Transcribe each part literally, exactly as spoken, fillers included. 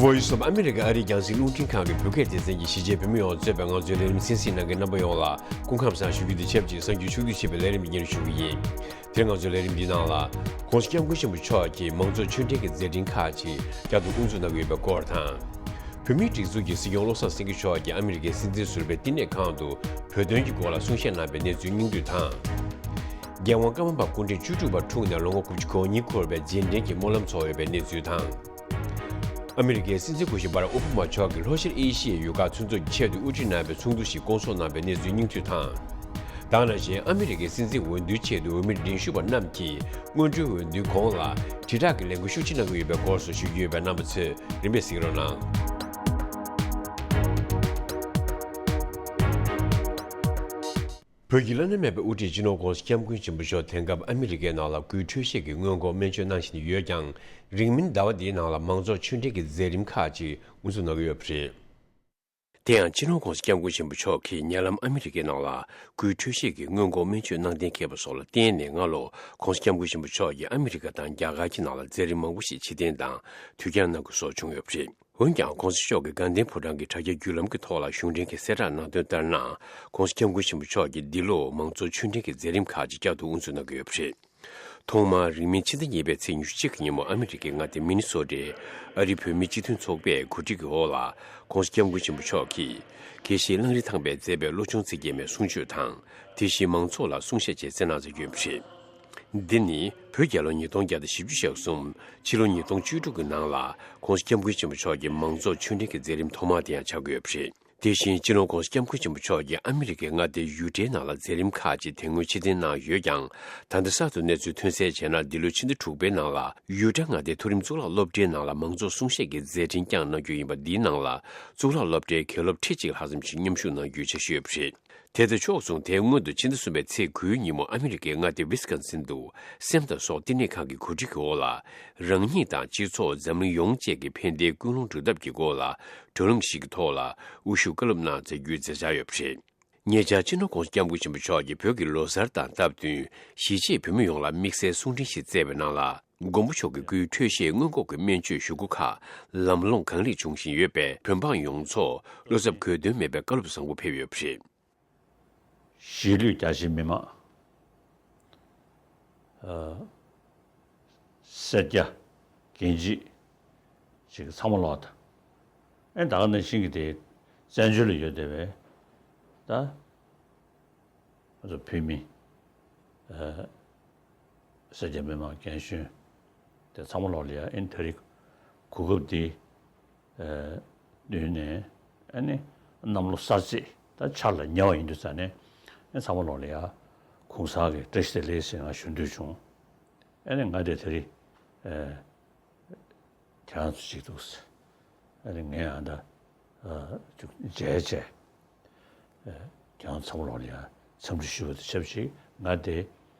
Voice of America ཨ་རིའི་རྒྱང་སྲིང་རླུང་འཕྲིན་ཁང་གི་བོད་སྐད་སྡེ་ཚན་གྱིས་གཞིས་བྱེས་བོད་མི་ཡོངས་གཙོས་པའི་ང་ཚོའི་ལས་རིམ་གསན་གཟིགས་གནང་མཁན་རྣམ་པ་ཡོངས་ལ་སྐུ་ཁམས་བཟང་ཞུ་རྒྱུ་དང་ཆབས་ཅིག་གསར་འགྱུར་ཕྱོགས་བསྡུས་བྱས་པའི་ལས་རིམ་འདི་སྙན་སྒྲོན་ཞུ་གི་ཡིན། དེ་རིང་ང་ཚོའི་ལས་རིམ་འདིའི་ནང་ལ། ༸གོང་ས་༸སྐྱབས་མགོན་ཆེན་པོ་མཆོག་གིས་མང་གཙོ་ཆོས་འབྲེལ་གྱི་མཛད་འཕྲིན་ཁག་ཅིག་བསྐྱར་དུ་དབུ་འཛུགས་གནང་གི་ཡོད་པའི་སྐོར་དང་། བོད་མིའི་སྒྲིག་འཛུགས་ཀྱི་སྲིད་སྐྱོང་བློ་བཟང་སེང་གེ་མཆོག་གིས་ཨ་མི་རི་ཀའི་སྲིད་འཛིན་ཟུར་པའི་བསྟི་གནས་ཁང་དུ་བོད་དོན་གྱི་སྐོར་ལ་གསུང་བཤད་གནང་བའི་གནས་ཚུལ་སྙིང་བསྡུས་དང་། རྒྱལ་དབང་ཀརྨ་པ་སྐུ་ཕྲེང་བཅུ་དྲུག་པ་འཁྲུངས་ནས་ལོ་ངོ་དགུ་བཅུ་གོ་གཉིས་འཁོར་བའི་རྗེས་དྲན་གྱི་སྨོན་ལམ་ཚོགས་ཡོད་པའི་གནས་ཚུལ་དང་། ཨ་མི་རི་ཀའི་སྲིད་འཛིན་སྐུ་ཞབས་བྷ་རག་ཨོ་བྷ་མ་མཆོག་གིས་ལྷོ་ཤར་ཨེ་ཤི་ཡའི་ཡུལ་ཁག་ཚུན་ཚོགས་ཀྱི་ཆེད་དུ་དབུ་ཁྲིད་གནང་བའི་ཚོགས་འདུ་ཞིག་བསྐོང་ཚོགས་གནང་བའི་གནས་ཚུལ་སྙིང་བསྡུས་དང་། ད་ག་ནང་བཞིན་ཨ་མི་རི་ཀའི་སྲིད་འཛིན་འོས་བསྡུའི་ཆེད་དུ་འོས་མི་འགྲན་ཞུགས་པ་རྣམས་ཀྱིས་སྔོན་འགྲོའི་འོས་བསྡུའི་གོང་ལ་དྲིལ་བསྒྲགས་ཀྱི་ལས་འགུལ་ཤུགས་ཆེ་གནང་གི་ཡོད་པའི་སྐོར་སོགས་ཞུ་རྒྱུ་ཡོད་པས། རྣམ་པ་ཚོས་རིམ་པས་གཟིགས་རོགས་གནང་། བོད་ཀྱི་བླ་ན་མེད་པའི་དབུ་ཁྲིད་སྤྱི་ནོར་༸གོང་ས་༸སྐྱབས་མགོན་ཆེན་པོ་མཆོག་དེང་སྐབས་ཨ་མི་རི་ཀའི་ནང་ལ་སྐུའི་འཕྲོད་བཞེས་ཀྱི་སྔོན་འགོག་སྨན་བཅོས་གནང་བཞིན་ཡོད་ཀྱང་། རིང་མིན་ཟླ་བ་འདིའི་ནང་ལ་མང་ཚོགས་ཆོས་འབྲེལ་གྱི་མཛད་རིམ་ཁག་ཅིག་དབུ་འཛུགས་གནང་གི་ཡོད་པ་རེད། དེ་ཡང་སྤྱི་ནོར་༸གོང་ས་༸སྐྱབས་མགོན་ཆེན་པོ་མཆོག་གིས་ཉེ་ལམ་ཨ་མི་རི་ཀའི་ནང་ལ་སྐུའི་འཕྲོད་བཞེས་ཀྱི་སྔོན་འགོག་སྨན་བཅོས་གནང་གཏན་འཁེལ་བ་སོགས་ལ་བརྟེན་ནས། སྔ་ལོ་༸གོང་ས་༸སྐྱབས་མགོན་ཆེན་པོ་མཆོག་གིས་ཨ་མི་རི་ཀ་དང་རྒྱ་གར་གྱི་ནང་ལ་མཛད་རིམ་མང་པོ་ཞིག་ཕྱིར་འཐེན་དང་དུས་འགྱངས་གནང་དགོས་སོགས་བྱུང་ཡོད་པ་རེད། འོན་ཀྱང་༸གོང་ས་མཆོག་གིས་དགའ་ལྡན་ཕོ་བྲང་གི་དྲ་རྒྱའི་བརྒྱུད་ལམ་གྱི་ཐོག་ལ་གཞུང་འབྲེལ་གྱི་གསལ་བསྒྲགས་གནང་དོན་ལྟར་ན། ༸གོང་ས་༸སྐྱབས་མགོན་ཆེན་པོ་མཆོག་གིས་འདི་ལོ་མང་གཙོ་ཆོས་འབྲེལ་གྱི་མཛད་རིམ་ཁག་ཅིག་བསྐྱར་དུ་དབུ་འཛུགས་གནང་གི་ཡོད་པ་རེད། ཐོག་མར་རིང་མིན་ཕྱི་ཟླ་གཉིས་པའི་ཚེས་ཉི་ཤུ་གཅིག་གི་ཉིན་མོ་ཨ་མི་རི་ཀའི་མངའ་སྡེ་མི་ནི་སོ་ཊའི་ཨ་རིའི་བོད་མིའི་སྤྱི་མཐུན་ཚོགས་པས་གོ་སྒྲིག་གི་འོག་ལ། ༸གོང་ས་༸སྐྱབས་མགོན་ཆེན་པོ་མཆོག་གིས་དགེ་བཤེས་གླང་རི་ཐང་པས་མཛད་པའི་བློ་སྦྱོང་ཚིག་བརྒྱད་མའི་གསུང་ཆོས་དང་། དེ་བཞིན་མང་ཚོགས་ལ་གསུང་བཤད་བཅས་སྩལ་གནང་མཛད་ཡོད་པ་རེད། འདི་ནི་བོད་རྒྱལ་ལོ་ཉིས་སྟོང་བརྒྱ་དང་བཞི་བཅུ་ཞེ་གསུམ། ཕྱི་ལོ་ཉིས་སྟོང་བཅུ་དྲུག་གི་ནང་ལ་༸གོང་ས་༸སྐྱབས་མགོན་ཆེན་པོ་མཆོག་གི་མང་གཙོ་ཆོས་འབྲེལ་གྱི་མཛད་རིམ་ཐོག་མ་དེ་ཡང་ཆགས་ཀྱི་ཡོད་པ་རེད། དེ་བཞིན་སྤྱི་ནོར་༸གོང་ས་༸སྐྱབས་མགོན་ཆེན་པོ་མཆོག་གིས་ཨ་མི་རི་ཀའི་མངའ་སྡེ་ཡུ་ཊའི་ནང་ལ་མཛད་རིམ་ཁག་ཅིག་དེ་སྔོན་ཕྱིར་འཐེན་གནང་ཡོད་ཀྱང་། ད་ལྟ་གསར་དུ་གནས་ཚུལ་ཐོན་གསལ་བྱས་ན། འདི་ལོའི་ཕྱི་ཟླ་དྲུག་པའི་ནང་ལ་ཡུ་ཊ་མངའ་སྡེའི་མཐོ་རིམ་གཙུག་ལག་སློབ་གྲྭའི་ནང་ལ་མང་གཙོ་གསུང་བཤད་ཀྱི་མཛད་འཕྲིན་བསྐྱངས་གནང་རྒྱུ་ཡིན་པ། འདིའི་ནང་ལ་གཙུག་ལག་སློབ་གྲྭའི་དགེ་སློབ་ཁྲི་གཅིག་ལྷག་ཙམ་ཞིག་མཉམ་ཞུགས་གནང་རྒྱུའི་འཆར་གཞི་ཡོད་པ་རེད། དེ་དང་ཕྱོགས་མཚུངས། དེའི་སྔོན་དུ་ཕྱི་ཟླ་གསུམ་པའི་ཚེས་དགུའི་ཉིན་མོ་ཨ་མི་རི་ཀའི་མངའ་སྡེ་ཝི་སི་ཀོན་སིན་དུ་སེམས་དང་སྲོག་བསྟི་གནས་ཁང་གི་གོ་སྒྲིག་གི་འོག་ལ། རང་ཉིད་དང་སྤྱི་ཚོགས། འཛམ་གླིང་ཡོངས་བཅས་ཀྱི་ཕན་བདེའི་ཀུན་སློང་སྒྲུབ་ཐབས་ཀྱི་སྐོར་ལ་བགྲོ་གླེང་ཞིག་གི་ཐོག་ལ་དབུ་བཞུགས་བཀའ་སློབ་གནང་མཛད་རྒྱུའི་མཛད་འཆར་ཡོད་པ་རེད། ཉེ་ཆར་སྤྱི་ནོར་༸གོང་ས་༸སྐྱབས་མགོན་ཆེན་པོ་མཆོག་གིས་བོད་ཀྱི་ལོ་གསར་དང་སྟབས་བསྟུན་གཞིས་བྱེས་བོད་མི་ཡོངས་ལ་དམིགས་བསལ་གསུང་འཕྲིན་ཞིག་སྩལ་བའི་ནང་ལ། མགོན་པོ་མཆོག་གི་སྐུའི་འཕྲོད་བཞེས་སྔོན་འགོག་གི་སྨན་བཅོས་ཞུ་སྒོ་ཁག་ལམ་ལྷོང་གང་ལེགས་འབྱུང་བཞིན་ཡོད་པས། བོད་འབངས་ཡོངས་རྫོགས་བློ་འཚབ་དགོས་དོན་མེད་པའི་བཀའ་སློབ་བཟང་པོ་ཕེབས་ཡོད་པ་རེད། གཞིས་ལུས་རྒྱ་ཆེའི་མི་མང་། ཨ། སེར་སྐྱ། རྒན་བྱིས། ཅིག་ཚང་མ་ལོག་ད། ཨེ་ད་ག་ནང་བཞིན་གྱི་དེ་བཙན་བྱོལ་ལ་ཡོད་བསྡད་པའི་ད་ང་ཚོ་བོད་མི། ཨ། སེར་སྐྱ་མི་མང་རྒན་གཞོན་དེ་ཚང་མ་ལོག་ལ་ཡ་ཨེ་ད་རེས་གོ་སྐབས་འདི། ཨ། བསྟུན་ནས་ཨ་ནི་གནམ་ལོ་གསར་ཚེས་ད་ཆར་ལ་ཉེ་བ་ཡིན་དུས་ཙང་ནས་ཨ་ཚང་མ་ལོག་ལ་ཡ་གུང་སེང་གི་བཀྲ་ཤིས་བདེ་ལེགས་ཟེར་ང་ཞུ་འདོད་བྱུང་། ཨ་ནི་ང་དེ་ད་རེས། ཨ། ཁྱེད་རང་ཚོ་ཅིག་འདུག་ཟེར། ཨ་ནི་ངས་ཨ་ད། ཨ། ཅིག་མཇལ་བྱས། ཨ། ཁྱེད་རང་ཚོ་ཚང་མ་ལོག་ལ་ཡ་འཚམས་འདྲི་ཞུ་བ་དང་ཆབས་ཅིག་ང་དེ།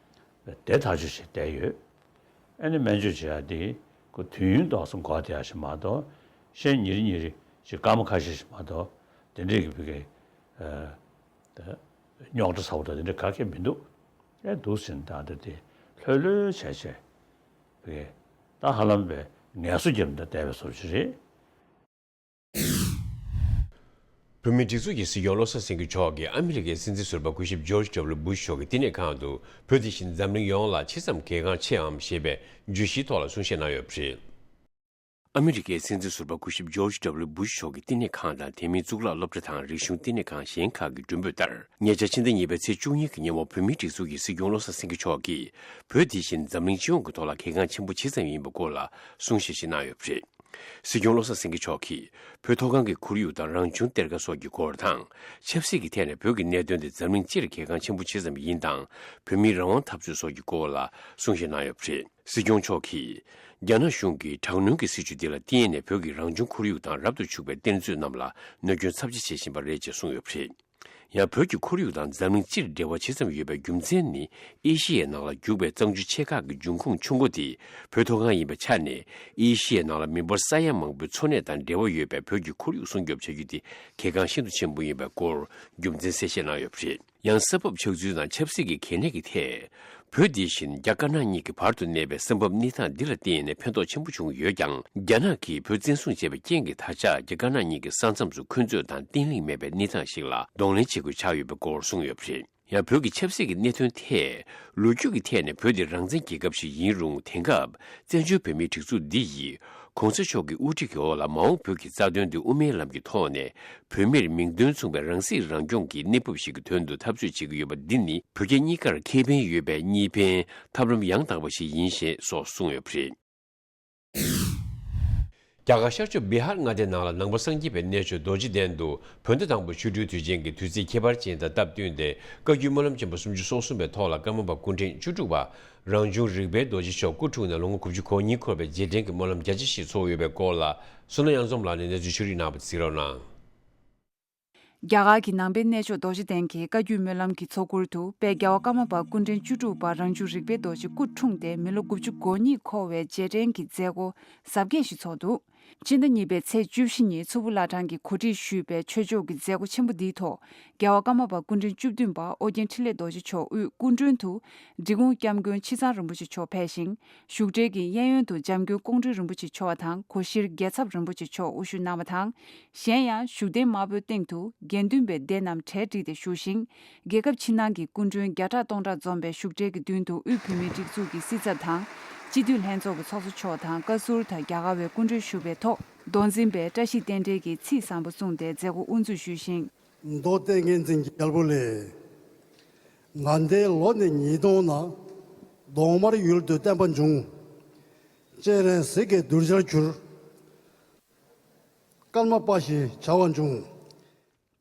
བསྡད་ཐག་ཆོད་བྱས་བསྡད་ཡོད། ཨ་ནི་སྨན་བཅོས་བྱེད་ཡ་དེ་ཁོ་དུས་ཡུན་ཏོག་ཙམ་འགོར་བསྡད་ཡ་ཞིག་མ་གཏོགས། གཞན་ཉིན་རེ་ཉིན་རེ་ཅིག་སྐར་མ་ཁ་ཤས་ཤིག་མ་གཏོགས་དེ་འདྲས་ཀྱི་བུ་གའི། ཨ། རྙོག་དྲ་ཚ་བོ་དང་དེ་འདྲས་ག་གེ་མི་འདུག་ཨེ་འདུག་ཟེར་ནས་ད་ལྟ་དེ་ལྷོད་ལྷོད་བྱས་བྱས། བུ་གའི་ད་ཧ་ལམ་པའི་ངལ་གསོ་བརྒྱབ་ནས་བསྡད་པའི་བཟོ་ཅིག་རེད། བོད་མིའི་སྒྲིག་འཛུགས་ཀྱི་སྲིད་སྐྱོང་བློ་བཟང་སེང་གེ་མཆོག་གིས་ཨ་མི་རི་ཀའི་སྲིད་འཛིན་ཟུར་པ་སྐུ་ཞབས་ཇོརྗ་ཌབ་ལུ་བུ་ཤ་མཆོག་གི་བསྟི་གནས་ཁང་དུ་བོད་དེ་བཞིན་འཛམ་གླིང་ཡོངས་ལ་ཇི་ཙམ་གལ་འགངས་ཆེའམ་ཞེས་པའི་བརྗོད་གཞིའི་ཐོག་ལ་གསུང་བཤད་གནང་ཡོད་པ་རེད། ཨ་མི་རི་ཀའི་སྲིད་འཛིན་ཟུར་པ་སྐུ་ཞབས་ཇོརྗ་ཌབ་ལུ་བུ་ཤ་མཆོག་གི་བསྟི་གནས་ཁང་དང་དེ་མིན་གཙུག་ལག་སློབ་གྲྭ་དང་རིག་གཞུང་བསྟི་གནས་ཁང་གཞན་ཁག་གི་མགྲོན་འབོད་ལྟར། ཉེ་ཆར་ཕྱི་ཟླ་གཉིས་པའི་ཚེས་བཅུ་གཉིས་ཀྱི་ཉིན་མོ་བོད་མིའི་སྒྲིག་འཛུགས་ཀྱི་སྲིད་སྐྱོང་བློ་བཟང་སེང་གེ་མཆོག་གིས་བོད་དེ་བཞིན་འཛམ་གླིང་སྤྱི་ཡོངས་ཀྱི་ཐོག་ལ་གལ་འགངས་ཆེན་པོ་ཇི་ཙམ་ཡིན་པའི་སྐོར་ལ་གསུང་བཤད་ཞིག་གནང་ཡོད་པ་རེད། སྲིད་སྐྱོང་བློ་བཟང་སེང་གེ་མཆོག་གིས་བོད་མཐོ་སྒང་གི་ཁོར་ཡུག་དང་རང་བྱུང་གཏེར་ཁ་སོགས་ཀྱི་སྐོར་དང་། ཆབ་སྲིད་ཀྱི་ཐད་ནས་བོད་ཀྱི་གནད་དོན་དེ་འཛམ་གླིང་སྤྱིར་གལ་འགངས་ཆེན་པོ་ཇི་ཙམ་ཡིན་དང་། བོད་མིའི་རང་དབང་འཐབ་རྩོད་སོགས་ཀྱི་སྐོར་ལ་གསུང་བཤད་གནང་ཡོད་པ་རེད། སྲིད་སྐྱོང་མཆོག་གིས། རྒྱ་ནག་གཞུང་གིས་དྲག་གནོན་གྱི་སྲིད་བྱུས་འདི་ལ་བརྟེན་ནས་བོད་ཀྱི་རང་བྱུང་ཁོར་ཡུག་དང་རབ་ཏུ་ཕྱུག་པའི་གཏེར་མཛོད་རྣམས་ལ་གནོད་སྐྱོན་ཚབས་ཆེ་བྱེད་བཞིན་པ་རེད་ཅེས་གསུངས་ཡོད་པ་རེད། ཡང་བོད་ཀྱི་ཁོར་ཡུག་དང་འཛམ་གླིང་སྤྱིར་འབྲེལ་བ་ཇི་ཙམ་ཡོད་པའི་རྒྱུ་མཚན་ནི། ཨེ་ཤི་ཡའི་ནང་ལ་རྒྱུག་པའི་གཙང་ཆུ་ཆེ་ཁག་གི་འབྱུང་ཁུངས་ཆུང་ཀོ་དེ་བོད་མཐོ་སྒང་ཡིན་པའི་ཆ་ནས། ཨེ་ཤི་ཡའི་ནང་ལ་མི་འབོར་ས་ཡ་མང་པོའི་འཚོ་གནས་དང་འབྲེལ་བ་ཡོད་པའི་བོད་ཀྱི་ཁོར་ཡུག་སྲུང་སྐྱོབ་བྱ་རྒྱུ་དེ་གལ་འགངས་ཤིན་ཏུ་ཆེན་པོ་ཡིན་པའི་སྐོར་རྒྱུ་མཚན་གསལ་བཤད་གནང་ཡོད་པ་རེད། ཡང་ས་བབ་ཆགས་ཚུལ་དང་ཆབ་སྲིད་ཀྱི་གལ་གནད་ཀྱི་ཐད། བོད་འདི་བཞིན་རྒྱ་དཀར་ནག་གཉིས་ཀྱི་བར་དུ་གནས་པའི་ས་བབ་གནས་སྟངས་འདི་ལ་བརྟེན་ནས་ཕན་ཐོགས་ཆེན་པོ་བྱུང་ཡོད་ཀྱང་། རྒྱ་ནག་གིས་བོད་བཙན་བཟུང་བྱས་པའི་རྐྱེན་གྱིས། ད་ཆ་རྒྱ་དཀར་ནག་གཉིས་ཀྱི་ས་མཚམས་སུ་འཁོན་རྩོད་དང་བརྟན་ལྷིང་མེད་པའི་གནས་སྟངས་ཤིག་ལ་གདོང་ལེན་བྱེད་དགོས་ཆགས་ཡོད་པའི་སྐོར་གསུངས་ཡོད་པ་རེད། ཡང་བོད་ཀྱི་ཆབ་སྲིད་ཀྱི་གནད་དོན་ཐད། ལོ་རྒྱུས་ཀྱི་ཐད་ནས་བོད་འདི་རང་བཙན་རྒྱལ་ཁབ་ཞིག་ཡིན་རུང་། དེང་སྐབས་བཙན་བྱོལ་བོད་མིའི་སྒྲིག་འཛུགས་འདི་ཡིས་གོང་ས་མཆོག་གི་དབུ་ཁྲིད་ཀྱི་འོག་ལ། མ་འོངས་བོད་ཀྱི་རྩ་དོན་འདི་དབུ་མའི་ལམ་གྱི་ཐོག་ནས་བོད་མིར་མིང་དོན་མཚུངས་པའི་རང་སྲིད་རང་སྐྱོང་གི་གནས་བབ་ཞིག་གི་དོན་དུ་འཐབ་རྩོད་བྱེད་ཀྱི་ཡོད་པ་འདི་ནི། བོད་རྒྱ་གཉིས་ཀར་ཁེ་ཕན་ཡོད་པའི་གཉིས་ཕན་ཐབས་ལམ་ཡང་དག་པ་ཞིག་ཡིན་ཞེས་སོགས་གསུངས་ཡོད་པ་རེད། རྒྱ་གར་ཤར་ཕྱོགས་བི་ཧར་མངའ་སྡེ་ནང་ལ་ནང་པ་སངས་རྒྱས་པའི་གནས་མཆོག་རྡོ་རྗེ་གདན་དུ་བོད་ཟླ་དང་པོའི་ཆོ་འཕྲུལ་དུས་ཆེན་གྱི་དུས་ཚིགས་ཁྱད་པར་ཅན་དང་སྟབས་བསྟུན་ཏེ། བཀའ་བརྒྱུད་སྨོན་ལམ་ཆེན་པོ་སུམ་ཅུ་སོ་གསུམ་པའི་ཐོག་ལ་ཀརྨ་པ་སྐུ་ཕྲེང་བཅུ་དྲུག་པ་རང་བྱུང་རིག་པའི་རྡོ་རྗེ་མཆོག་སྐུ་འཁྲུངས་ནས་ལོ་ངོ་དགུ་བཅུ་གོ་གཉིས་འཁོར་བའི་རྗེས་དྲན་གྱི་སྨོན་ལམ་རྒྱ་ཆེ་ཞིག་ཚོགས་ཡོད་པའི་སྐོར་ལ། བསོད་ནམས་དབྱངས་འཛོམས་ལགས་ནས་གནས་ཚུལ་ཕྱོགས་བསྒྲིགས་གནང་བ་གཟིགས་རོགས་གནང་། རྒྱ་གར་གྱི་ནང་པའི་གནས་མཆོག་རྡོ་རྗེ་གདན་གྱི་བཀའ་བརྒྱུད་སྨོན་ལམ་གྱི་ཚོགས་མགུར་དུ། དཔལ་རྒྱལ་བ་ཀརྨ་པ་སྐུ་ཕྲེང་བཅུ་དྲུག་པ་རང་བྱུང་རིག་པའི་རྡོ་རྗེ་སྐུ་འཁྲུངས་ཏེ་མི་ལོ་དགུ་བཅུ་གོ་གཉིས་འཁོར་བའི་རྗེས་དྲན་གྱི་མཛད་སྒོ་གཟབ་རྒྱས་ཤིག་ཚོགས་འདུག་སྤྱི་ཟླ་གཉིས་པའི་ཚེས་བཅུ་བཞི་ཉིན་མཚུར་ཕུ་བླ་བྲང་གིས་གོ་སྒྲིག་ཞུས་པའི་ཆོས་ཕྱོགས་ཀྱི་མཛད་སྒོ་ཆེན་པོ་འདིའི་ཐོག་རྒྱལ་བ་ཀརྨ་པ་སྐུ་ཕྲེང་བཅུ་བདུན་པ་ཨོ་རྒྱན་འཕྲིན་ལས་རྡོ་རྗེ་མཆོག་དབུས་སྐུ་མགྲོན་དུ་འབྲི་གུང་སྐྱབས་མགོན་ཆེ་ཚང་རིན་པོ་ཆེ་མཆོག་ཕེབས་ཤིང་། བཞུགས་གྲལ་གྱི་གཡས་གཡོན་དུ་འཇམ་མགོན་ཀོང་སྤྲུལ་རིན་པོ་ཆེ་མཆོག་དང་སྒོ་བཞིར་རྒྱལ་ཚབ་རིན་པོ་ཆེ་མཆོག་དབུ་བཞུགས་གནང་བ་དང་། གཞན་ཡང་བཞུགས་གདན་དམར་པོའི་སྟེང་དུ་དགེ་འདུན་པའི་སྡེ་རྣམས་གྲལ་བསྒྲིགས་ཏེ་བཞུགས་ཤིང་། རྒྱལ་ཁབ་ཕྱི་ནང་གི་སྐུ་མགྲོན་བརྒྱ་ཕྲག་སྟོང་ཕྲག་འཛོམས་པའི་བཞུགས་གྲལ་གྱི་མདུན་དུ་དབུས་བོད་མིའི་སྒྲིག་འཛུགས་ཀྱི་སྲིད་ཚབ་དང་། སྤྱི་འཐུས་ལྷན་ཚོགས་ཀྱི་ཚོགས་གཙོ་མཆོག་དང་བཀའ་ཟུར་དང་རྒྱ་གར་བའི་སྐུ་མགྲོན་བཞུགས་པའི་ཐོག་མདོ་འཛིན་པས་བཀྲ་ཤིས་རྟེན་འབྲེལ་གྱི་ཚིག་བཟང་པོ་གསུངས་ཏེ་མཛད་སྒོ་དབུ་འཛུགས་ཞུས་ཤིང་། མདོ་སྟོད་མཁན་ཆེན་གྱི་རྒྱལ་པོ་ལས། ང་འདས་ལོ་ནི་ཉིས་སྟོང་ན། གདོང་དམར་ཡུལ་དུ་བསྟན་པ་འབྱུང་། སྤྱན་རས་གཟིགས་ཀྱི་གདུལ་བྱར་གྱུར། ཀརྨ་པ་ཞེས་བྱ་བ་འབྱུང་།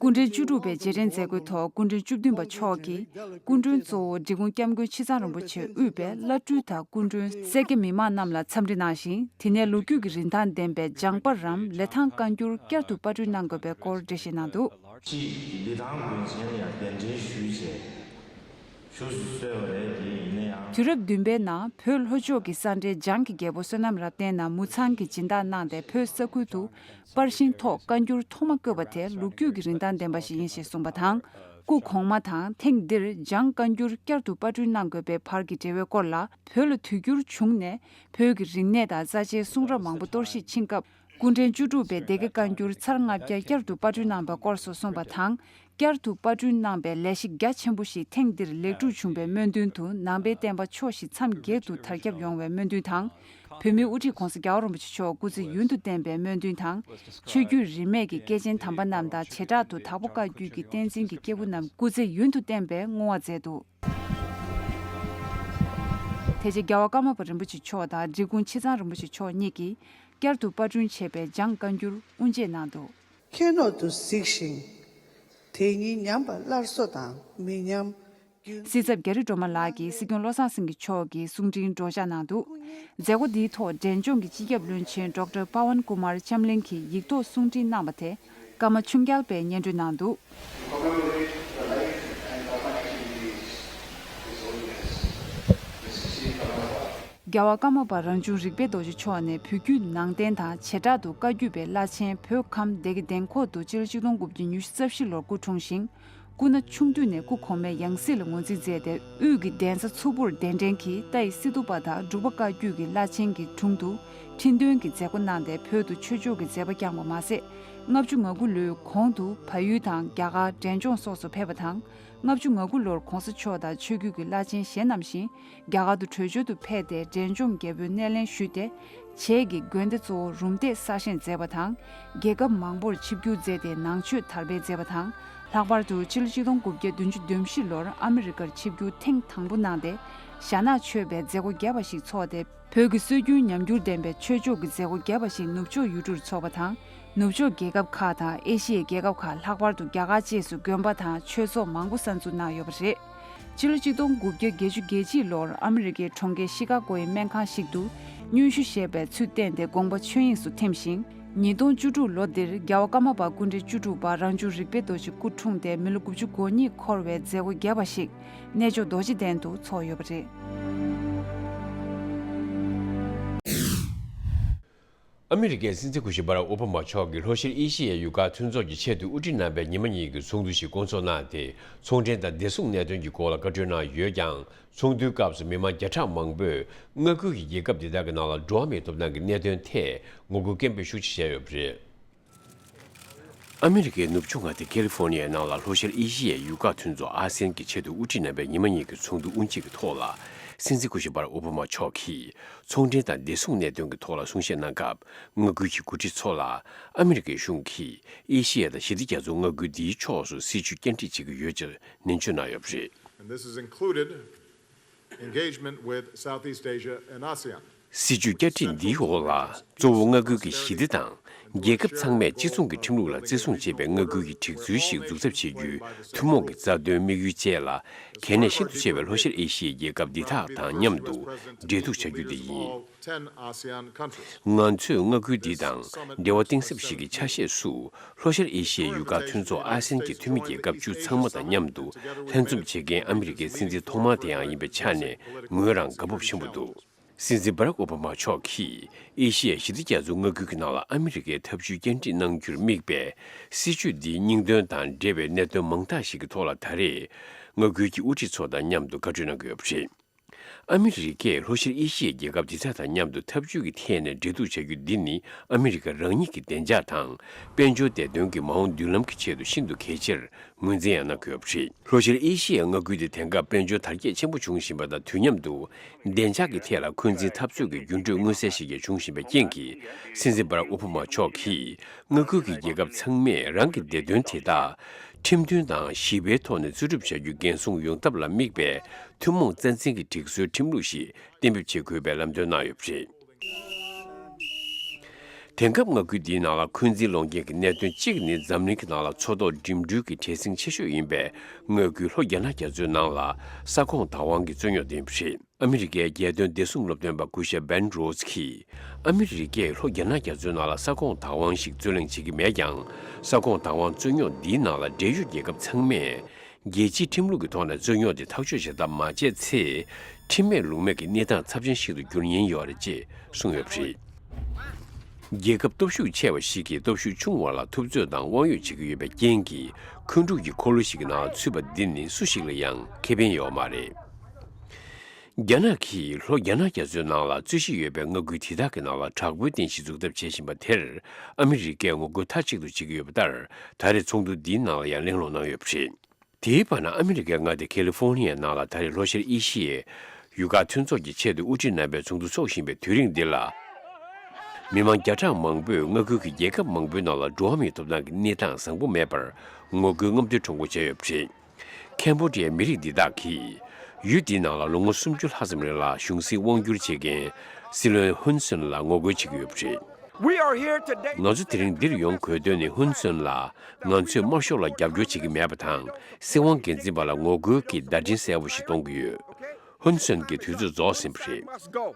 སྐུ་ཕྲེང་བཅུ་དྲུག་པའི་རྗེས་དྲན་མཛད་སྒོའི་ཐོག་སྐུ་ཕྲེང་བཅུ་བདུན་པ་མཆོག་གིས་སྐུ་མགྲོན་གཙོ་བོ་འབྲི་གུང་སྐྱབས་མགོན་ཆེ་ཚང་རིན་པོ་ཆེ་དབུས་པའི་བླ་སྤྲུལ་དང་སྐུ་མགྲོན་སེར་སྐྱ་མི་མང་རྣམས་ལ་འཚམས་འདྲི་གནང་ཞིང་། དེ་ནས་ལོ་རྒྱུས་ཀྱི་རིན་ཐང་ལྡན་པའི་ལྗང་པ་རམ་ལི་ཐང་བཀའ་འགྱུར་བསྐྱར་དུ་པར་སྐྲུན་གནང་དགོས་པའི་སྐོར་འགྲེལ་བཤད་གནང་འདུག་ཅིག་ལི་ཐང་དགོན་ཆེན་ལ་ཡང་གདན་འདྲེན་ཞུས་བྱས། ཞུ་སུ་གསོལ་བ་རེད་དེ་ཡིན་ན་ཡང་། དུས་རབས་བདུན་པའི་ནང་བོད་ལྷོ་ཕྱོགས་ཀྱི་ས་འབྲེལ་འཇང་གི་རྒྱལ་པོ་བསོད་ནམས་རབ་བརྟན་ནམ་མུ་ཚང་གིས་སྦྱིན་བདག་གནང་སྟེ་བོད་ས་ཁུལ་དུ་པར་ཤིང་ཐོག་བཀའ་འགྱུར་ཐོག་མ་བཀོད་པ་དེ་ལོ་རྒྱུས་ཀྱི་རིན་ཐང་ལྡན་པ་ཞིག་ཡིན་ཞེས་གསུངས་པ་དང་། སྐུ་གོང་མ་དང་ཐེངས་འདིར་འཇང་བཀའ་འགྱུར་བསྐྱར་དུ་པར་སྐྲུན་གནང་དགོས་པའི་བར་གྱི་འབྲེལ་བའི་སྐོར་ལ། བོད་ལ་དུས་འགྱུར་བྱུང་ནས་བོད་ཀྱི་རིག་གནས་དང་རྩ་ཆེའི་གསུང་རབ་མང་པོ་གཏོར་བཤིག་ཕྱིན་སྐབས། སྐུ་ཕྲེང་བཅུ་དྲུག་པས་སྡེ་དགེ་བཀའ་འགྱུར་ཚར་ལྔ་བརྒྱ་བསྐྱར་དུ་པར་སྐྲུན་གནང་བའི་སྐོར་སོགས་གསུངས་པ་དང་། བསྐྱར་དུ་པར་སྐྲུན་གནང་པའི་ལས་གཞི་རྒྱ་ཆེན་པོ་ཞིག་ཐེངས་འདིར་ལེགས་གྲུབ་བྱུང་བའི་སྨོན་འདུན་དུ་ནང་པའི་བསྟན་པ་ཕྱོགས་བཞི་མཚམས་བརྒྱད་དུ་དར་ཁྱབ་ཡོང་བའི་སྨོན་འདུན་དང་། བོད་མིའི་དབུ་ཁྲིད་༸གོང་ས་༸རྒྱལ་བ་རིན་པོ་ཆེ་མཆོག་སྐུ་ཚེ་ཡུན་དུ་བརྟན་པའི་སྨོན་འདུན་དང་། ཆོས་བརྒྱུད་རིས་མེད་ཀྱི་སྐྱེས་ཆེན་དམ་པ་རྣམས་དང་བྱེ་བྲག་ཏུ་དྭགས་པོ་བཀའ་བརྒྱུད་ཀྱི་བསྟན་འཛིན་གྱི་སྐྱེས་བུ་རྣམས་སྐུ་ཚེ་ཡུན་དུ་བརྟན་པའི་བསྔོ་བ་མཛད་འདུག་དེ་རྗེས་རྒྱལ་བ་ཀརྨ་པ་རིན་པོ་ཆེ་མཆོག་དང་འབྲི་གུང་ཆེ་ཚང་རིན་པོ་ཆེ་མཆོག་གཉིས་ཀྱིས་བསྐྱར་དུ་པར་སྐྲུན་བྱས་པའི་འཇང་བཀའ་འགྱུར་དབུ་འབྱེད་གནང་འདུག་ཁྱད་ནོར་དུ་གཟིགས་ཤིང་། དེ་ཉིད་ཉམས་པ་སླར་གསོ་དང་མི་ཉམས་རྒྱུན། སྲིད་ཚབ་རྒྱ་རི་སྒྲོལ་མ་ལགས་ཀྱིས་སྲིད་སྐྱོང་བློ་བཟང་སེང་གེ་མཆོག་གི་གསུང་འཕྲིན་སྒྲོག་སྦྱང་གནང་འདུག་མཛད་སྒོ་འདིའི་ཐོག་འབྲས་ལྗོངས་ཀྱི་སྤྱི་ཁྱབ་བློན་ཆེན་ཌོག་ཊར་པ་ཝན་ཀུ་མར་ལྕམ་གླིང་གིས་ཡིག་ཐོག་གསུང་འཕྲིན་གནང་བ་དེ་ཀརྨ་ཆུང་རྒྱལ་པས་སྙན་སྒྲོན་གནང་འདུག་རྒྱལ་བ་ཀརྨ་པ་རང་བྱུང་རིག་པའི་རྡོ་རྗེ་མཆོག་ནི་བོད་བརྒྱུད་ནང་བསྟན་དང་བྱེ་བྲག་ཏུ་བཀའ་བརྒྱུད་པའི་བླ་ཆེན་བོད་ཁམས་སྡེ་དགེ་ལྡན་ཁོག་ཏུ་སྤྱི་ལོ་ཆིག་སྟོང་དགུ་བརྒྱ་ཉི་ཤུ་རྩ་བཞི་ལོར་སྐུ་འཁྲུངས་ཤིང་། སྐུ་ན་ཆུང་དུས་ནས་སྐུ་གོང་མའི་ཡང་སྲིད་ལ་ངོས་འཛིན་མཛད་དེ་དབུས་ཀྱི་གདན་ས་མཚུར་ཕུར་གདན་འདྲེན་གྱིས་ཏཱའི་སི་ཏུ་པ་དང་འབྲུག་པ་བཀའ་བརྒྱུད་ཀྱི་བླ་ཆེན་གྱི་དྲུང་དུ་ཁྲི་འདོན་གྱི་མཛད་སྒོ་གནང་སྟེ་བོད་དུ་ཆོས་ཕྱོགས་ཀྱི་མཛད་པ་བསྐྱངས་པ་མ་ཟད། ལྔ་བཅུ་ང་དགུ་ལོའི་གོང་དུ་བལ་ཡུལ་དང་རྒྱ་གར་འབྲས་ལྗོངས་སོགས་སུ་ཕེབས་པ་དང་། ལྔ་བཅུ་ང་དགུ་ལོར་༸གོང་ས་མཆོག་དང་ཆོས་བརྒྱུད་ཀྱི་བླ་ཆེན་གཞན་རྣམས་བཞིན་རྒྱ་གར་དུ་བྲོས་བྱོལ་དུ་ཕེབས་ཏེ་འབྲས་ལྗོངས་རྒྱལ་པོའི་སྣེ་ལེན་ཞུས་ཏེ། བྱེས་ཀྱི་དགོན་སྡེ་གཙོ་བོ་རུམ་བཏེག་གསར་བཞེངས་མཛད་པ་དང་། རྒྱལ་ཁབ་མང་པོར་ཆིབས་བསྒྱུར་མཛད་དེ་ནང་ཆོས་དར་སྤེལ་མཛད་པ་དང་། ལྷག་པར་དུ་ཕྱི་ལོ་ཆིག་སྟོང་དགུ་བརྒྱ་བདུན་ཅུ་དོན་བཞི་ལོར་ཨ་མི་རི་ཀར་ཆིབས་བསྒྱུར་ཐེངས་དང་པོ་གནང་སྟེ། ཞྭ་ནག་མཆོད་པའི་མཛད་སྒོ་རྒྱས་པ་ཞིག་ཚོགས་ཏེ། བོད་ཀྱི་སྲོལ་རྒྱུན་ཉམས་འགྱུར་ལྡན་པའི་ཆོས་ཕྱོགས་ཀྱི་མཛད་སྒོ་རྒྱས་པ་ཞིག་ནུབ་ཕྱོགས་ཡུལ་གྲུར་འཚོགས་པ་དང་། ནུབ་ཕྱོགས་རྒྱལ་ཁབ་ཁག་དང་ཨེ་ཤི་ཡའི་རྒྱལ་ཁབ་ཁག་ལྷག་པར་དུ་རྒྱ་གར་བཅས་སུ་དགོན་པ་དང་ཆོས་ཚོགས་མང་པོ་གསར་འཛུགས་གནང་ཡོད་པ་རེད། ཕྱི་ལོ་ཆིག་སྟོང་དགུ་བརྒྱ་བརྒྱད་ཅུ་གྱ་གཅིག་ལོར་ཨ་མི་རི་ཀའི་གྲོང་ཁྱེར་ཤི་ཀ་གོའི་སྨན་ཁང་ཞིག་ཏུ་སྙུན་ཞུ་ཞེས་པའི་ཚུལ་བསྟན་ཏེ་དགོངས་པ་ཆོས་དབྱིངས་སུ་ཐིམ་ཞིང་། ཉིས་སྟོང་བཅུ་དྲུག་ལོ་འདིར་རྒྱལ་བ་ཀརྨ་པ་སྐུ་ཕྲེང་བཅུ་དྲུག་པ་རང་བྱུང་རིག་པའི་རྡོ་རྗེ་སྐུ་འཁྲུངས་ཏེ་མི་ལོ་དགུ་བཅུ་གོ་གཉིས་འཁོར་བའི་མཛད་སྒོ་རྒྱས་པ་ཞིག་གནས་མཆོག་རྡོ་རྗེ་གདན་དུ་ཚོགས་ཡོད་པ་རེད། ཨ་མི་རི་ཀའི་སྲིད་འཛིན་སྐུ་ཞབས་སྦ་རག་ཨོ་བྷ་མ་མཆོག་གིས་ལྷོ་ཤར་ཨེ་ཤི་ཡའི་ཡུལ་ཁག་མཐུན་ཚོགས་ཀྱི་ཆེད་དུ་དབུ་ཁྲིད་རྣམ་པས་ཉི་མ་གཉིས་ཀྱི་ཚོགས་འདུ་ཞིག་བསྐོང་ཚོགས་གནང་སྟེ། ཚོང་འབྲེལ་དང་བདེ་སྲུང་གནད་དོན་གྱི་སྐོར་ལ་བཀའ་གྲོས་གནང་ཡོད་ཀྱང་། ཚོགས་འདུའི་སྐབས་སུ་མི་མང་བརྒྱ་ཕྲག་མང་པོས་མངའ་ཁུལ་གྱི་རྒྱལ་ཁབ་འདི་དག་གི་ནང་ལ་འགྲོ་བ་མིའི་ཐོབ་ཐང་གི་གནད་དོན་ཐད་ངོ་རྒོལ་སྐད་འབོད་ཤུགས་ཆེ་བྱས་ཡོད་པ་རེད། ཨ་མི་རི་ཀའི་ནུབ་ཕྱོགས་མངའ་སྡེ་ཁ་ལི་ཧྥོ་ནི་ཡའི་ནང་ལ་ལྷོ་ཤར་ཨེ་ཤི་ཡའི་ཡུལ་ཁག་མཐུན་ཚོགས་ཨ་སེ་ཡན་གྱི་ཆེད་དུ་དབུ་ཁྲིད་རྣམ་པའི་ཉི་མ་གཉིས་ཀྱི་ཚོགས་འདུ་དབུ་འབྱེད་ཀྱི་ཐོག་ལ། སྲིད་འཛིན་སྐུ་ཞབས་སྦ་རག་ཨོ་བྷ་མ་མཆོག་གིས་ཚོང་འབྲེལ་དང་བདེ་སྲུང་གནད་དོན་གྱི་ཐོག་ལ་གསུང་བཤད་གནང་སྐབས། མངའ་ཁུལ་གྱི་འགོ་ཁྲིད་ཚོ་ལ་ཨ་མི་རི་ཀའི་གཞུང་གིས་ཨེ་ཤི་ཡ་དང་ཞི་བདེ་རྒྱ་མཚོའི་མངའ་ཁུལ་འདིའི་ཕྱོགས་སུ་སྲིད་ཇུས་བསྐྱར་སྒྲིག་བྱེད་ཀྱི་ཡོད་ཅེས་ནན་བརྗོད་གནང་ཡོད་པ་རེད། And this has included engagement with Southeast Asia and ASEAN. སྲིད་ཇུས་བསྐྱར་སྒྲིག་འདིའི་འོག་ལ། གཙོ་བོ་མངའ་ཁུལ་གྱི་ཞི་བདེ་དང་། རྒྱལ་ཁབ་ཚང་མས་སྤྱི་མཚུངས་ཀྱི་ཁྲིམས་ལུགས་ལ་བརྩི་སྲུང་བྱེད་པའི་མངའ་ཁུལ་གྱི་སྒྲིག་འཛུགས་ཤིག་འཛུགས་ཐབས་བྱེད་རྒྱུའི་ཐུན་མོང་གི་རྩ་དོན་དམིགས་ཡུལ་བཅས་ལ། གལ་གནད་ཤིན་ཏུ་ཆེ་བའི་ལྷོ་ཤར་ཨེ་ཤི་ཡའི་རྒྱལ་ཁབ་འདི་དག་དང་མཉམ་དུ་འབྲེལ་གཏུག་བྱ་རྒྱུ་དེ་ཡིན། ང་ཚོས་མངའ་ཁུལ་འདི་དང་འབྲེལ་བ་གཏིང་ཟབ་ཞིག་གི་ཆ་ཤས་སུ། ལྷོ་ཤར་ཨེ་ཤི་ཡའི་ཡུལ་ཁག་མཐུན་ཚོགས་ཨ་སེ་ཡན་གྱི་འཐུས་མི་རྒྱལ་ཁབ་བཅུ་ཚང་མ་དང་མཉམ་དུ་ལྷན་འཛོམས་བྱེད་མཁན་ཨ་མི་རི་ཀའི་སྲིད་འཛིན་ཐོག་མ་དེའང་ཡིན་པའི་ཆ་ནས་ངོས་རང་དགའ་སྤོབས་ཆེན་པོ་འདུག་སྲིད་འཛིན་སྦ་རག་ཨོ་བྷ་མ་མཆོག་གིས་ཨེ་ཤི་ཡའི་ཞི་བདེ་རྒྱ་མཚོའི་མངའ་ཁུལ་གྱི་ནང་ལ་ཨ་མི་རི་ཀའི་ཐབས་ཇུས་བསྐྱར་སྒྲིག་གནང་རྒྱུར་དམིགས་པའི་སྲིད་ཇུས་འདིའི་སྙིང་དོན་དང་འབྲེལ་བའི་གནད་དོན་མང་དག་ཞིག་གི་ཐོག་ལ་ད་རེས་མངའ་ཁུལ་གྱི་དབུ་ཁྲིད་ཚོ་དང་མཉམ་དུ་བཀའ་གྲོས་གནང་གི་ཡོད་པ་རེད། ཨ་མི་རི་ཀས་ལྷོ་ཤར་ཨེ་ཤི་ཡའི་རྒྱལ་ཁབ་དེ་དག་དང་མཉམ་དུ་འཐབ་ཇུས་ཀྱི་ཐད་ནས་འབྲེལ་གཏུག་བྱ་རྒྱུ་འདི་ནི་ཨ་མི་རི་ཀ་རང་ཉིད་ཀྱི་བདེ་འཇགས་དང་། དཔལ་འབྱོར་བདེ་དོན་གྱི་མ་འོངས་མདུན་ལམ་གྱི་ཆེད་དུ་ཤིན་ཏུ་གལ་ཆེར་ངོས་འཛིན་ཡང་གནང་དགོས་པ་རེད། ལྷོ་ཤར་ཨེ་ཤི་ཡའི་མངའ་ཁུལ་དེ་དེང་སྐབས་དཔལ་འབྱོར་དར་རྒྱས་ཆེན་པོ་བྱུང་བཞིན་པ་དང་དུས་མཉམ་དུ། བདེ་འཇགས་ཀྱི་ཐད་ལ་འཁོན་འཛིན་འཐབ་རྩོད་ཀྱི་འགྱུར་འགྲོས་མངོན་གསལ་ཞིག་ཀྱང་བྱུང་བཞིན་པའི་རྐྱེན་གྱིས། སྲིད་འཛིན་སྦ་རག་ཨོ་བྷ་མ་མཆོག་གིས་མངའ་ཁུལ་གྱི་རྒྱལ་ཁབ་ཚང་མས་རང་གི་བདེ་དོན་དེ་དག་ཁྲིམས་མཐུན་དང་ཞི་བའི་ཐོག་ནས་འཚོལ་སྒྲུབ་བྱ་རྒྱུ་འགན་སྲུང་ཡོང་ཐབས་ལ་དམིགས་པའི་ཐུན་མོང་རྩ་འཛིན་གྱི་སྒྲིག་སྲོལ་ཁྲིམས་ལུགས་ཤིག་གཏན་འབེབས་བྱེད་དགོས་པའི་ལམ་སྟོན་གནང་ཡོད་པ་རེད། དེང་སྐབས་མངའ་ཁུལ་འདིའི་ནང་ལ་འཁོན་འཛིན་ལངས་རྐྱེན་གྱི་གནད་དོན་གཅིག་ནི་འཛམ་གླིང་གི་ནང་ལ་མཚོ་ཐོག་འགྲིམ་འགྲུལ་གྱི་བྲེལ་ཟིང་ཆེ་ཤོས་ཡིན་པའི་མངའ་ཁུལ་ལྷོ་རྒྱ་ནག་རྒྱ་མཚོའི་ནང་ལ་ས་ཁོངས་བདག་དབང་གི་རྩོད་རྙོག་འདི་ཡིན་པ་རེད། ཨ་མི་རི་ཀའི་རྒྱལ་དོན་བདེ་སྲུང་སློབ་སྟོན་པ་སྐུ་ཞབས་བེན་རོ་སི་ཀྱིས། ཨ་མི་རི་ཀས་ལྷོ་རྒྱ་ནག་རྒྱ་མཚོའི་ནང་ལ་ས་ཁོངས་བདག་དབང་ཞིག་རྩོད་གླེང་བྱེད་ཀྱི་མེད་ཀྱང་། ས་ཁོངས་བདག་དབང་རྩོད་རྙོག་འདིའི་ནང་ལ་འབྲེལ་ཡོད་རྒྱལ་ཁབ་ཚང་མས། རྒྱལ་སྤྱིའི་ཁྲིམས་ལུགས་ཀྱི་ཐོག་ནས་རྩོད་རྙོག་དེ་ཐག་གཅོད་བྱེད་ཐབས་མ་བྱས་ཚེ། ཁྲིམས་མེད་ལུགས་མེད་ཀྱི་གནས་སྟངས་ཚབས་ཆེན་ཞིག་ཏུ་འགྱུར་ཉེན་ཡོད་རེད་ཅེས་གསུངས་ཡོད་པ་རེད། རྒྱལ་ཁབ་སྟོབས་ཤུགས་ཆེ་བ་ཞིག་གིས་སྟོབས་ཤུགས་ཆུང་བ་ལ་ཐུབ་ཚོད་དང་དབང་ཡོད་བྱེད་ཀྱི་ཡོད་པའི་རྐྱེན་གྱིས། འཁོན་འཁྲུག་གི་འཁོར་ལོ་ཞིག་གི་ནང་ཚུད་པ་འདི་ནི་སུ་ཞིག་ལ་ཡང་ཁེ་ཕན་ཡོད་མ་རེད། རྒྱ་ནག་གིས་ལྷོ་རྒྱ་ནག་རྒྱ་མཚོའི་ནང་ལ་རྩོད་གཞི་ཡོད་པའི་མངའ་ཁུལ་དེ་དག་གི་ནང་ལ་དྲག་པོའི་རྟེན་གཞི་འཛུགས་ཐབས་བྱེད་བཞིན་པ་དེར། ཨ་མི་རི་ཀས་ངོ་རྒོལ་མཐའ་གཅིག་ཏུ་བྱེད་ཀྱི་ཡོད་པ་ལྟར། ད་རེས་ཚོགས་འདུ་འདིའི་ནང་ལ་ཡང་གླེང་སློང་གནང་ཡོད་པ་རེད། དེའི་བར་ན། ཨ་མི་རི་ཀའི་མངའ་སྡེ་ཁ་ལི་ཧྥོ་ནི་ཡའི་ནང་ལ་ད་རེས་ལྷོ་ཤར་ཨེ་ཤི་ཡའི་ཡུལ་ཁག་མཐུན་ཚོགས་ཀྱི་ཆེད་དུ་དབུ་ཁྲིད་རྣམ་པའི་ཚོགས་འདུ་འཚོགས་བཞིན་པའི་དུས་རིང་འདི་ལ། མི་མང་བརྒྱ་ཕྲག་མང་པོས་མངའ་ཁུལ་གྱི་རྒྱལ་ཁབ་མང་པོའི་ནང་ལ་འགྲོ་བ་མིའི་ཐོབ་ཐང་གི་གནས་སྟངས་བཟང་པོ་མེད་པར་ངོ་རྒོལ་རྔམ་སྟོན་ཁྲོམ་སྐོར་བྱས་ཡོད་པ་རེད། ཁེམ་བྷོ་ཌི་ཡའི་མི་རིགས་འདི་དག་གིས་ཡུལ་འདིའི་ནང་ལ་ལོ་ངོ་སུམ་ཅུ་ལྷག་ཙམ་རིང་ལ་གཞུང་སྲིད་དབང་སྒྱུར་བྱེད་མཁན་སྲིད་བློན་ཧུན་སུན་ལ་ངོ་རྒོལ་བྱེད་ཀྱི་ཡོད་པ་རེད། We are here today. ང་ཚོ་དེ་རིང་འདིར་ཡོང་དགོས་དོན་ནི། ཧུན་སུན་ལ་ང་ཚོས་དམར་ཤོག་ལ་རྒྱབ་སྐྱོར་བྱེད་ཀྱི་མེད་པ་དང་། སྲིད་དབང་སྒེར་འཛིན་པ་ལ་ངོ་རྒོལ་གྱི་བརྡ་འཕྲིན་གསལ་པོ་ཞིག་གཏོང་གི་ཡོད། ཧུན་སུན་གྱི་དུས་ཚོད་རྫོགས་ཟིན་པ་རེད། Must go.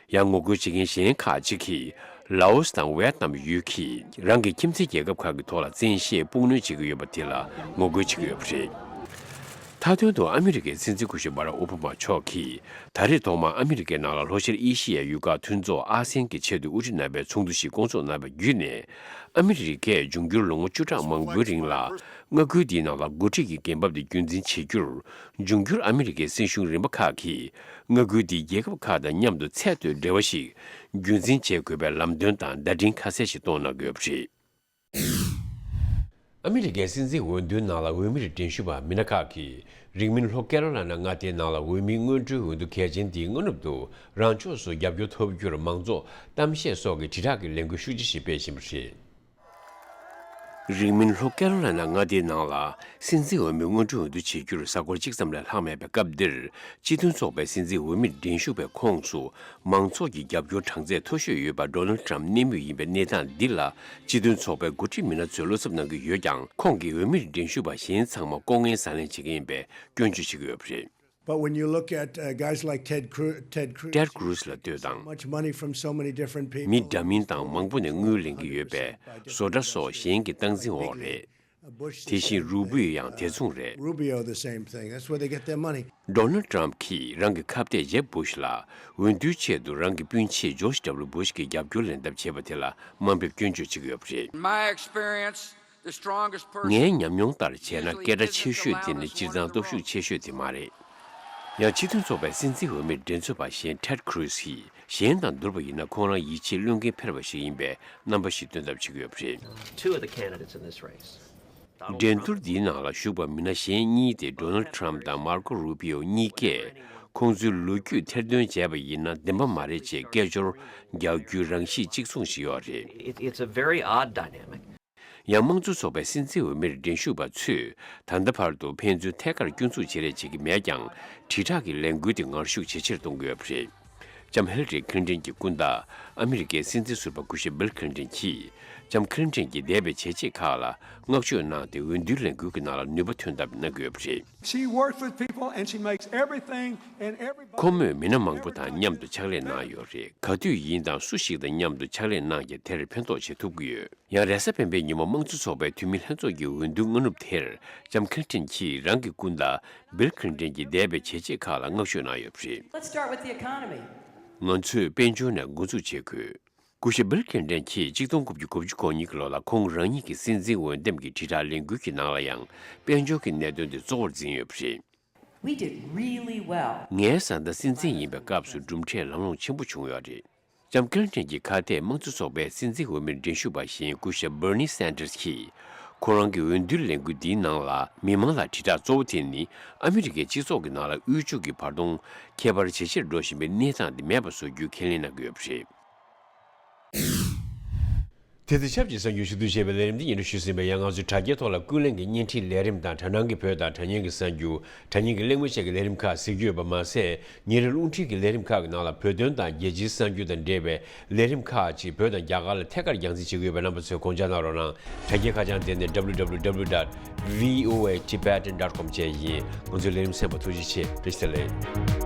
ཡང་ངོ་རྒོལ་བྱེད་མཁན་གཞན་ཁག་ཅིག་གིས། ལའོ་སི་དང་ཝེ་ཏི་ནམ་ཡུལ་གྱིས་རང་གི་ཁྱིམ་མཚེས་རྒྱལ་ཁབ་ཁག་གི་ཐོག་ལ་བཙན་ཤེད་དཔུང་གནོན་བྱེད་ཀྱི་ཡོད་པ་དེ་ལ་ངོ་རྒོལ་བྱེད་ཀྱི་ཡོད་པ་རེད། མཐའ་དོན་དུ། ཨ་མི་རི་ཀའི་སྲིད་འཛིན་སྐུ་ཞབས་སྦ་རག་ཨོ་བྷ་མ་མཆོག་གིས། ད་རེས་ཐོག་མར་ཨ་མི་རི་ཀའི་ནང་ལ་ལྷོ་ཤར་ཨེ་ཤི་ཡའི་ཡུལ་ཁག་མཐུན་ཚོགས་ཨ་སེ་ཡན་གྱི་ཆེད་དུ་དབུ་ཁྲིད་རྣམ་པའི་ཚོགས་འདུ་ཞིག་བསྐོང་ཚོགས་གནང་བ་བརྒྱུད་ནས། ཨ་མི་རི་ཀས་འབྱུང་འགྱུར་ལོ་ངོ་བཅུ་ཕྲག་མང་པོའི་རིང་ལ། མངའ་ཁུལ་འདིའི་ནང་ལ་འགོ་ཁྲིད་ཀྱི་འགན་བབ་དེ་རྒྱུན་འཛིན་བྱེད་རྒྱུར། འབྱུང་འགྱུར་ཨ་མི་རི་ཀའི་སྲིད་གཞུང་རིམ་པ་ཁག་གིས། མངའ་ཁུལ་འདིའི་རྒྱལ་ཁབ་ཁག་དང་མཉམ་དུ་ཚད་མཐོའི་འབྲེལ་བ་ཞིག་རྒྱུན་འཛིན་བྱེད་དགོས་པའི་ལམ་སྟོན་དང་བརྡ་འཕྲིན་ཁ་གསལ་ཞིག་བཏོན་གནང་དགོས་པ་རེད། ཨ་མི་རི་ཀའི་སྲིད་འཛིན་འོས་བསྡུའི་ནང་ལ་འོས་མིར་འགྲན་ཞུགས་པ་མི་སྣ་ཁག་གིས། རིང་མིན་ལྷོ་ཀེ་རོ་ལ་ན་མངའ་སྡེའི་ནང་ལ་འོས་མིའི་སྔོན་འགྲོའི་འོས་བསྡུ་གལ་ཆེན་འདིའི་སྔ་ནུབ་ཏུ། རང་ཕྱོགས་སུ་རྒྱབ་སྐྱོར་ཐོབ་རྒྱུར་མང་ཚོགས་གཏམ་བཤད་སོགས་ཀྱི་དྲིལ་བསྒྲགས་ཀྱི་ལས་འགུལ་ཤུགས་ཆེ་ཞིག་སྤེལ་བཞིན་པ་རེད། རིང་མིན་ལྷོ་ཀེ་རོ་ལ་ན་མངའ་སྡེའི་ནང་ལ། སྲིད་འཛིན་འོས་མི་སྔོན་འགྲོའི་འོས་བསྡུ་བྱེད་རྒྱུར་གཟའ་འཁོར་གཅིག་ཙམ་ལས་ལྷག་མེད་པའི་སྐབས་འདིར། སྤྱི་མཐུན་ཚོགས་པའི་སྲིད་འཛིན་འོས་མིར་འགྲན་ཞུགས་པའི་ཁོངས་སུ། མང་ཚོགས་ཀྱི་རྒྱབ་སྐྱོར་གྲངས་ཚད་མཐོ་ཤོས་ཡོད་པ། ཌོ་ནལ་ཌི་ཊརམ་ཕི་གནས་མུས་ཡིན་པའི་གནས་སྟངས་འདི་ལ། སྤྱི་མཐུན་ཚོགས་པའི་འགོ་ཁྲིད་མི་སྣ་ཚོས་བློ་འཚབ་གནང་གི་ཡོད་ཀྱང་། ཁོང་གིས་འོས་མིར་འགྲན་ཞུགས་པ་གཞན་ཚང་མ་ལྐོག་རྔན་ཟ་ལེན་བྱེད་མཁན་ཡིན་པའི་སྐྱོན་བརྗོད་བྱེད་ཀྱི་ཡོད་པ་རེད། But when you look at, uh, guys like Ted Cruz, Ted Cruz, ཊེཌ་ཀྲུ་སི་ལ་ལྟོས་དང་། So much money from so many different people. མི་འདྲ་མིན་དང་མང་པོ་ནས་དངུལ་ལེན་གྱི་ཡོད་པས། བཟོ་གྲྭ་སོགས་གཞན་གྱི་སྟངས་འཛིན་འོག་རེད། དེ་བཞིན་རུ་བྷི་ཡོ་ཡང་དེ་མཚུངས་རེད། Rubio, the same thing. That's where they get their money. ཌོ་ནལ་ཌི་ཊམ་གྱིས་རང་གི་ཁ་གཏད་ཇེབ་བྷུ་ཤ་ལ་འོས་བསྡུའི་ཆེད་དུ་རང་གི་སྤུན་མཆེད་ཇོརྗ་ཌབ་ལུ་བྷུ་ཤ་གི་རྒྱབ་སྐྱོར་ལེན་ཐབས་བྱས་པ་དེ་ལ་དམའ་འབེབས་སྐྱོན་བརྗོད་བྱེད་ཀྱི་ཡོད་པ་རེད། In my experience, the strongest person ངའི་ཉམས་མྱོང་ལྟར་བྱས་ན། usually སྐད་གྲགས་isn't ཆེ་the ཤོས་དེ་ནི་loudest སྤྱིར་བཏང་in the སྟོབས་ཤུགས་room. ཆེ་ཤོས་དེ་མ་རེད། ཡང་སྤྱི་མཐུན་ཚོགས་པའི་སྲིད་འཛིན་འོས་མིར་འགྲན་རྩོད་པ་གཞན་ཊེཌ་ཁུ་རུ་ཛི་གིས་གཞན་དང་བསྡུར་བ་ཡིན་ན་ཁོང་རང་ཡིད་ཆེས་བློས་འགེལ་འཕེར་བ་ཞིག་ཡིན་པའི་རྣམ་པ་ཞིག་སྟོན་ཐབས་བྱེད་ཀྱི་ཡོད་པ་རེད། Two of the candidates in this race. འགྲན་བསྡུར་འདིའི་ནང་ལ་ཞུགས་པ་མི་སྣ་གཞན་གཉིས་ཏེ་ཌོ་ནལ་ཌི་ཊམ་དང་མར་ཀོ་རུ་བྷི་ཡོ་གཉིས་ཀས་ཁོང་ཚོའི་ལོ་རྒྱུས་ཐེར་འདོན་བྱས་པ་ཡིན་ན་བདེན་པ་མ་རེད་ཅེས་སྐད་ཅོར་རྒྱག་རྒྱུའི་རང་གཤིས་གཅིག་མཚུངས་ཤིག་ཡོད་རེད། It, it's a very odd dynamic. ཡང་དམངས་གཙོ་ཚོགས་པའི་སྲིད་འཛིན་འོས་མིར་འགྲན་ཞུགས་པ་ཚོས་ད་ལྟ་བར་དུ་ཕན་ཚུན་ཐད་ཀར་སྐྱོན་འཛུགས་བྱེད་རེས་བྱེད་ཀྱི་མེད་ཀྱང་། དྲིལ་བསྒྲགས་ཀྱི་ལས་འགུལ་དེ་ངར་ཤུགས་ཇེ་ཆེར་གཏོང་གི་ཡོད་པ་རེད། ལྕམ་ཧི་ལ་རི་ཁི་ལིན་ཊོན་གྱི་སྐུ་ཟླ་ཨ་མི་རི་ཀའི་སྲིད་འཛིན་ཟུར་པ་སྐུ་ཞབས་བིལ་ཁི་ལིན་ཊོན་གྱིས་ལྕམ་ཁི་ལིན་ཊོན་གྱི་འདས་པའི་བྱས་རྗེས་ཁག་ལ་བསྔགས་བརྗོད་གནང་སྟེ་འོས་བསྡུའི་ལས་འགུལ་གྱི་ནང་ལ་ནུས་པ་ཐོན་ཐབས་གནང་གི་ཡོད་པ་རེད། She works with people and she makes everything and everybody. ཁོ་མོས་མི་སྣ་མང་པོ་དང་མཉམ་དུ་ཕྱག་ལས་གནང་ཡོད་རེད། ག་དུས་ཡིན་དང་སུ་ཞིག་དང་མཉམ་དུ་ཕྱག་ལས་གནང་རྐྱང་དེར་ཕན་ཐོགས་བྱེད་ཐུབ་ཀྱི་ཡོད། ཡང་རེས་གཟའ་སྤེན་པའི་ཉིན་མོ་དམངས་གཙོ་ཚོགས་པའི་འཐུས་མི་ལྷན་ཚོགས་ཀྱི་འོས་བསྡུ་སྔ་ནུབ་དེར་ལྕམ་ཁི་ལིན་ཊོན་གྱིས་རང་གི་སྐུ་ཟླ་བིལ་ཁི་ལིན་ཊོན་གྱི་འདས་པའི་བྱས་རྗེས་ཁག་ལ་བསྔགས་བརྗོད་གནང་ཡོད་པ་རེད། Let's start with the economy. ང་ཚོས་དཔལ་འབྱོར་ནས་འགོ་འཛུགས་བྱེད་དགོས། སྐུ་ཞབས་བིལ་ཁི་ལིན་ཊོན་གྱིས་ཆིག་སྟོང་དགུ་བརྒྱ་དགུ་བཅུ་གོ་གཉིས་ཀྱི་ལོ་ལ་ཁོང་རང་ཉིད་ཀྱི་སྲིད་འཛིན་འོས་འདེམས་ཀྱི་དྲིལ་བསྒྲགས་ལས་འགུལ་གྱི་ནང་ལ་ཡང་དཔལ་འབྱོར་གྱི་གནད་དོན་དེ་གཙོ་བོར་འཛིན་ཡོད་པ་རེད། We did really well. ངའི་བཟའ་ཟླ་སྲིད་འཛིན་ཡིན་པའི་སྐབས་སུ་གྲུབ་འབྲས་ལམ་ལྷོང་ཆེན་པོ་བྱུང་ཡོད་རེད། ལྕམ་ཁི་ལིན་ཊོན་གྱི་ཁ་གཏད་དམངས་གཙོ་ཚོགས་པའི་སྲིད་འཛིན་འོས་མིར་འགྲན་ཞུགས་པ་གཞན་སྐུ་ཞབས་བྷར་ནི་སན་ཏར་སི་གིས་ཁོ་རང་གི་འོས་བསྡུའི་ལས་འགུལ་འདིའི་ནང་ལ་མི་མང་ལ་དྲིལ་བསྒྲགས་གཙོ་བོ་དེ་ནི་ཨ་མི་རི་ཀའི་སྤྱི་ཚོགས་ཀྱི་ནང་ལ་དབུལ་ཕྱུག་གི་བར་སྟོང་ཁྱད་པར་ཇེ་ཆེར་འགྲོ་བཞིན་པའི་གནས་སྟངས་འདི་མེད་པ་བཟོ་རྒྱུའི་ཁས་ལེན་གནང་གི་ཡོད་པ་རེད། དེ་ཚེ་ཆབས་ཅིག་གསར་འགྱུར་ཞུ་གཏུག་ཅེས་པའི་ལས་རིམ་འདི་སྙན་སྒྲོན་ཞུས་ཟིན་པ་ཡིན། ང་ཚོའི་དྲ་རྒྱའི་ཐོག་ལ་ཀུན་གླེང་གི་བརྙན་འཕྲིན་ལས་རིམ་དང་དྲ་སྣང་གི་བོད་དང་དྲ་བརྙན་གྱི་གསར་འགྱུར། དྲ་བརྙན་གྱི་གླེང་མོལ་བཅས་ཀྱི་ལས་རིམ་ཁག་གཟིགས་རྒྱུ་ཡོད་པ་མ་ཟད། ཉིན་རེར་རླུང་འཕྲིན་གྱི་ལས་རིམ་ཁག་གི་ནང་ལ་བོད་དོན་དང་རྒྱལ་སྤྱིའི་གསར་འགྱུར་དང་འབྲེལ་བའི་ལས་རིམ་ཁག་ཅིག་བོད་དང་རྒྱ་གར་ལ་ཐད་ཀར་རྒྱང་སྲིང་བྱེད་ཀྱི་ཡོད་པའི་རྣམ་པ་ཚོས་དགོངས་འཇགས་གནང་རོགས་གནང་། དྲ་རྒྱའི་ཁ་བྱང་དེ་ནི་www dot voatibetan dot com བཅས་ཡིན། ང་ཚོའི་ལས་རིམ་གསན་པར་ཐུགས་རྗེ་ཆེ། བཀྲ་ཤིས་བདེ་ལེགས།